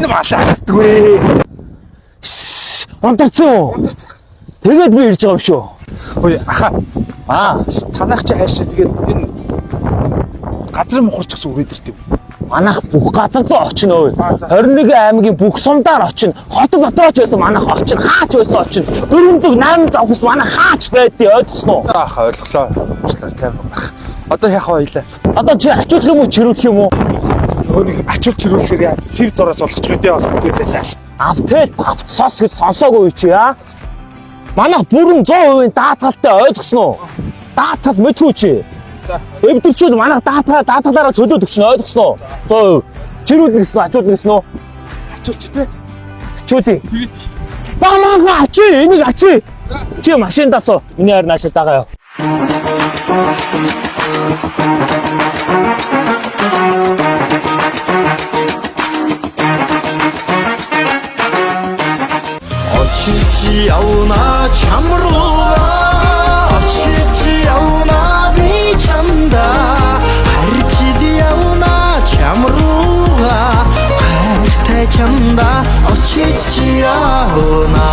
Энэ малаацдаггүй. Унтарсан уу? Тэгээд би ирж байгаа юм шүү. Ой аха Аа, танах чи хайшаа тэгээд энэ газар мухарч гэсэн үрээд ирт юм. манайх бүх газар руу очино өө. Аа, за. 21 аймгийн бүх сумдаар очино. Хотод дотрооч байсан манайх очино. Хаач байсан очино. 408 завхс манайх хаач байдгийг ойлгосон уу? За аха ойлголоо. Уучлаарай тайван байх. Одоо яах вэ хоёлаа? Одоо чи ачуулах юм уу, чирүүлэх юм уу? Нөгөө нэг ачуул чирүүлэхээр яа сэв зураас болгочих үү бас бүтээ зайлаа. Автэл автсос гэж сонсоогүй чи яа? Манайх бүрэн 100% даатгалтай ойлгосон уу? Даатгал мэдхүү чи. За. Эвдэрчүүд манайх даатгалаараа төлөөд өгч нь ойлгосон уу? 100%. Чирүүлнэ гэсэн үү, ачуулна гэсэн үү? Ачуулч тий. Ачуулъя. Тэгээд За манайх ачи, энийг ачи. Чи машиндаа суу. Миний хайр наашаа дагаа яв. Очиж явна чам руугаа, очиж явна би чамда, харчид явна чам руугаа, хайртай чамда очиж явна.